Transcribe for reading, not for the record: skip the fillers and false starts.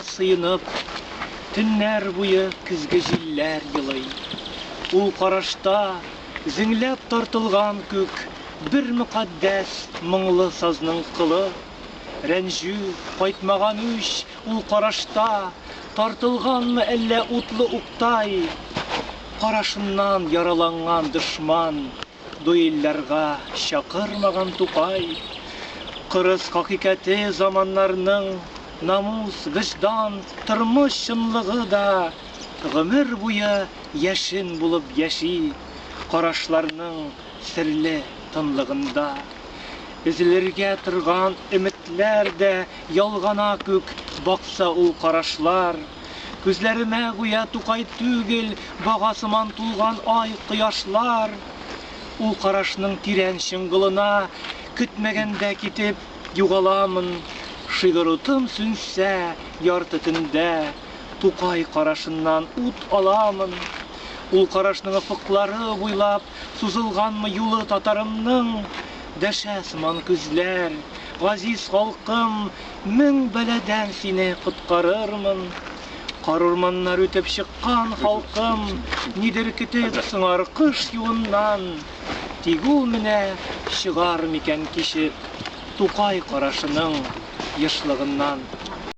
сыенып, Төннәр буе көзге җилләр елый. Ул карашта, зеңләп тартылган күк, Бер мөкатдәс моңлы сазның кылы. Рәнҗү, кайтмаган үч, ул карашта, Тартылганмы әллә утлы уктай? Карашыннан яраланган дошман, Дуэльләргә чакырмаган Тукай. Кырыс хакыйкате заманнарның, Намус, вөҗдан, тормыш чынлыгы да Гомер буе яшен булып яши Карашларның серле тынлыгында. Өзелергә торган өметләр дә Ялгана күк, бакса ул карашлар. Күзләремә гүя Тукай түгел, Бага сыман тулган ай, кояшлар. Ул карашның тирән чоңгылына Көтмәгәндә китеп югаламын. Шигырь утым сүнсә ярты төндә, Тукай карашыннан ут аламын. Ул карашның офыклары буйлап Сузылганмы юлы татарымның? Дәшә сыман күзләр, Газиз халкым, 1000 бәладән сине коткарырмын. Карурманнар үтеп чыккан халкым, Нидер көтеп сыңар кыш юлыннан. Тик ул менә чыгар микән кичеп Тукай карашының ешлыгыннан.